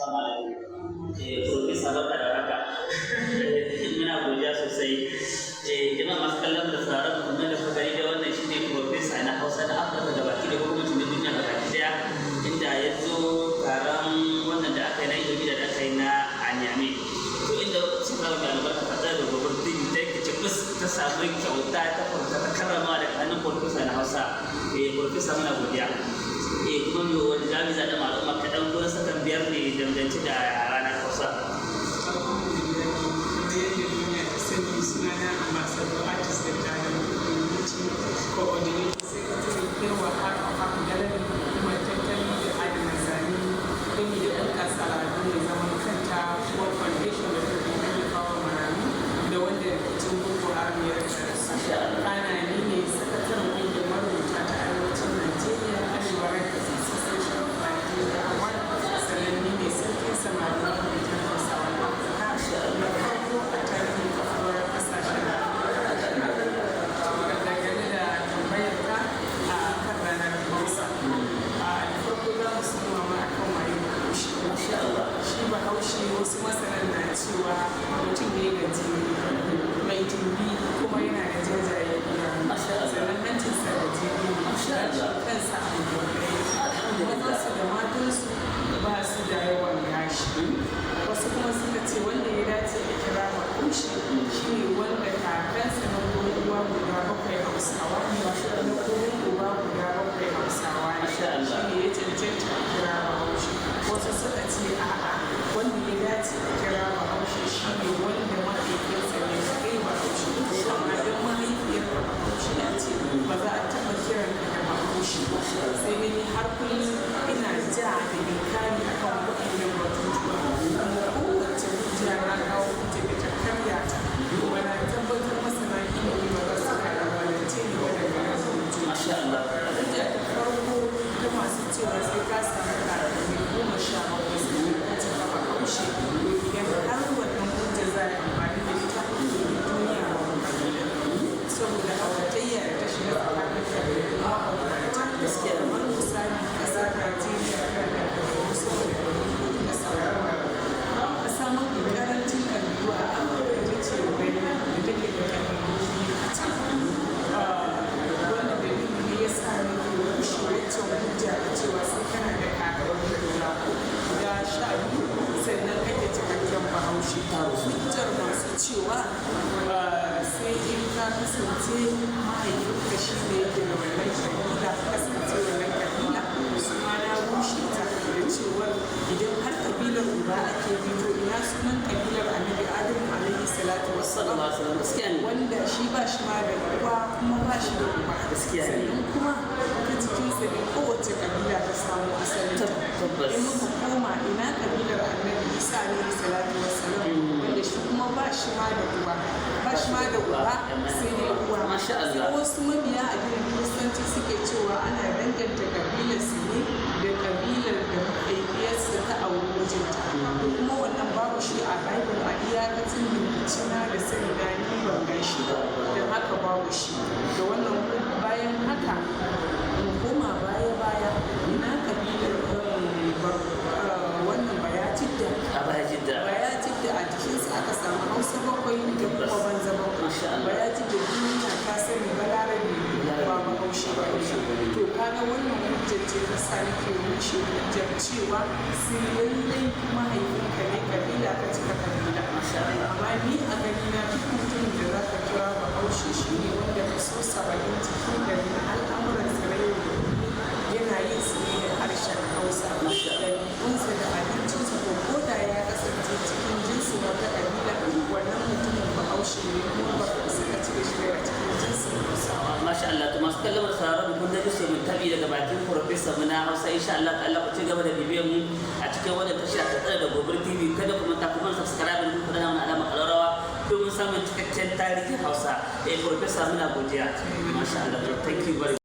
Assalamu alaikum. Profesa, barka da haka. Muna godiya sosai. Jama'a masu kallon da sauraron mu, kamar da kuka gani da wannan shine Profesa na Hausa na Afirka gabaki da kuma na duniya gabaki daya, inda ya zo taron wannan da aka yi na ilimi da aka yi na Niamey. To, inda suka mai albarka ta tsaya da gobar TV ta yake cibis ta samu kyauta ta farko ta karrama daga hannun Profesa na Hausa. Profesa, muna godiya. Kuma mai wani jami'a zaɗa al'umma kaɗan ko na sakan 5 ne dangance da ranar Hausa. Alhamdulillah, kamar yadda duniya ta sani, sunana Ambassador Artist Dr. Adamu Bichi, Coordinating Secretary, Irwa Heart of Heart Gallery, hukumar tattali da adana zane gami da bunƙasa al'adu mai zaman kanta, kuma foundation da take tallafawa marayu da wanda rikicin Boko Haram ya rasa da su. Masha Allah. Kana ni ne sakataren ƙungiyar marubuta ta Arewacin Najeriya, Arewa Writers Association of Nigeria One. Sannan ni ne sarkin samarin marubutan Hausawan Afirka na farko a tarihin kafuwar ƙasashen Afirka. Dangane da tambayar ka a kan ranar Hausa. A da farko za mu soma ma akan waye Bahaushe. Masha Allah. Shi Bahaushe, wasu masanan na cewa mutum ne gajere mai tumbi, kuma yana da jajayen idanu. Masha Allah. Sannan hancinsa gajere ne. Masha Allah. Gashin kansa a dunkule. Alhamdulillah. Mazansu da matansu ba su da yawan gashi. Wasu kuma suka ce wanda ya dace a kira Bahaushe shine wanda kakansa na gurin uwa guda bakwai Hausawa ne, na gurin uba guda bakwai Hausawa ne. Masha Allah. Shine ya cancanta a kira Bahaushe. Wasu suka ce a'a, wanda ya dace a kira Bahaushe shine wanda mahaifinsa ne kaɗai Bahaushe, amma don mahaifiyar ka Bahaushe ya ce ba za a taɓa kiran ka da Bahaushe ba. Sai dai ni har kullum ina ja da inkari akan waɗannan batutuwa, kuma kowace hujja na kawo hujja da ta karya ta, kuma na tabbatar masana ilimi ba za su kalubalance ni ba dangane da hujjoji. Masha Allah. Hujja ta farko ta masu cewa sai ka samu kakanni 17 sannan ka cika Bahaushe, to idan har wannan hujja za a yi amfani da ita, to duk duniya babu kabila, saboda auratayya da ta shiga tsakanin kabilu mabambanta. Kamar misali, ƙasar Najeriya tana da kabilu sama da 400 da sauran. Ƙasa mafi ƙarancin kabilu a Afirka ita ce Uganda da take da kabilu biyu kacal. Wannan dalili ne ya sa nake rushe waccan hujja ta cewa sai kana da kakanni guda 12 sannan kake cikakken Bahaushe. Hujjar masu cewa sai in ka kasance mahaifinka shi ne yake da wannan kabila ka kasance wannan kabila, su ma na rushe ta da cewar idan har kabilar uba ake bi, to ina sunan kabilar Annabi Adamu alaihi salatu wassalam? Sallallahu alaihi wasallam, gaskiya ne. Wanda shi ba shi ma da uwa kuma ba shi da uba. Gaskiya ne. Sannan kuma ta cikinsa ne kowace kabila ta samu asalin ta. Tabbas. In muka koma, ina kabilar Annabi Isa alaihi salatu wassalam, wanda shi kuma ba shi ma da uwa, ba shi ma da uba, sai dai uwa. Masha Allah. Sai wasu mabiya addinin Kiristanci suke cewa ana danganta kabilar su ne da kabilar da mahaifiyarsa ta auri mijinta. To, kuma wannan babu shi a Bible. A iyakacin bincina da sani na, ni ban gan shi ba, don haka babu shi da wannan. Bayan haka, in koma baya baya, ina kabilar wannan Bayajidda? A Bayajidda. Bayajidda, a jikinsa aka samu Hausa bakwai da kuma Banza bakwai. Masha Allah. Bayajidda, duniya ta sani Balarabe ne, ba Bahaushe ba ne. To, kaga wannan hujjar ce ta sa nake rushe hujjar cewa sai lallai mahaifinka ne kabila ka cika kabila. Masha Allah. Amma ni a gani na, duk mutumin da za ka kira Bahaushe shi ne wanda kaso 70% na al'amuransa na yau da kullum yana yin su ne da harshen Hausa, ɗabi'unsa da abincinsa. To, ko da ya kasance cikin jinsin wata ƙabila, wannan mutumin Bahaushe ne, kuma ba ka isa ka cire shi daga cikin jinsin Hausawa. Masha Allah. To, masu kallon da sauraron mu, kun ji sai mun tabi daga bakin Professor mu na Hausa. Insha Allah ta'ala ku ci gaba da bibiyar mu a cikin wannan tasha ta tsare da Gobir TV. Kada ku manta kuma subscribe ku danna mana alamar ƙararrawa domin samun cikakken tarihin Hausa. Professor, muna godiya. Masha Allah, thank you very